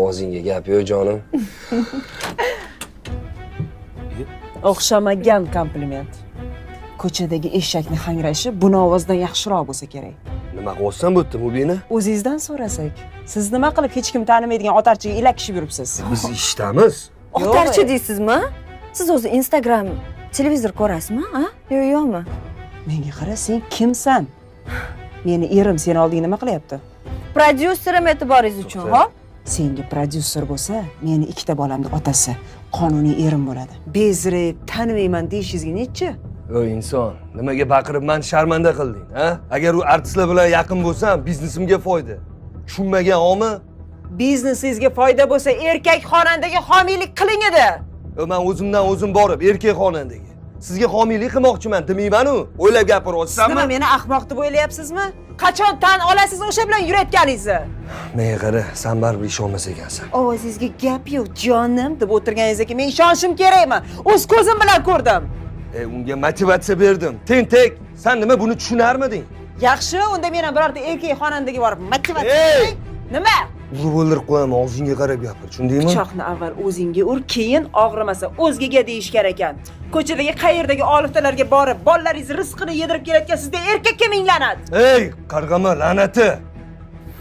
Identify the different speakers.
Speaker 1: Ovozingga gap yo'q, jonim.
Speaker 2: O'xshamagan kompliment. Ko'chadagi eshakni hangrashi buni ovozdan yaxshiroq bo'lsa kerak.
Speaker 1: Nima qilyapsan bu yerda, Mubina?
Speaker 2: O'zingizdan so'rasak, siz nima qilib hech kim tanimaydigan otarchiga ilakishib yuribsiz?
Speaker 1: Biz ishdamiz.
Speaker 3: Otarchi deysizmi? Siz o'zi Instagram, televizor ko'rasizmi, a? Yo, yo'qmi?
Speaker 2: Menga qara, sen kimsan? Meni erim seni oldingda nima qilyapti?
Speaker 3: Prodyuserim e'tiboringiz uchun,
Speaker 1: To'xta.
Speaker 3: Hop?
Speaker 2: Senga prodyuser bo'lsa, meni ikkita bolamni otasi, qonuniy erim bo'ladi. Bezrib, tanimayman deyishingizga nechi?
Speaker 1: Ey inson, nimaga baqirib meni sharmanda qilding, ha? Agar u artistlar bilan yaqin bo'lsam, biznesimga foyda. Tushunmagan omi?
Speaker 2: Biznesingizga foyda bo'lsa, erkak xonandaga homiylik qiling edi.
Speaker 1: Man o'zimdan o'zim borib erkak xonandaga sizga homiylik qilmoqchiman demayman-u. O'ylab gapiryapsanmi?
Speaker 2: Nima, meni ahmoq deb o'ylayapsizmi? Qachon tan olasiz o'sha bilan yurayotganingizni?
Speaker 1: Menga qara, san baribir ishonmas ekansan.
Speaker 2: Ovozingizga gap yo'q, jonim deb o'tirganingizga men ishonishim kerakmi? O'z ko'zim bilan ko'rdim.
Speaker 1: Unga motivatsiya berdim. Tentak, san nima buni tushunarmiding?
Speaker 2: Yaxshi, unda men ham birorta erkak xonandaga borib motivatsiya
Speaker 1: Ey!
Speaker 2: Nima?
Speaker 1: Urib o'ldirib qo'yaman, og'zingga qarab gapir, tushundingmi?
Speaker 2: Pichoqni avval o'zingga ur, keyin og'rimasa o'zgaga deyishgan ekan. Ko'chadagi qayerdagi oliftalarga borib, bolalaringiz rizqini yedirib kelayotgan sizda erkakka minglanadi.
Speaker 1: Ey, qarg'ama, la'nati.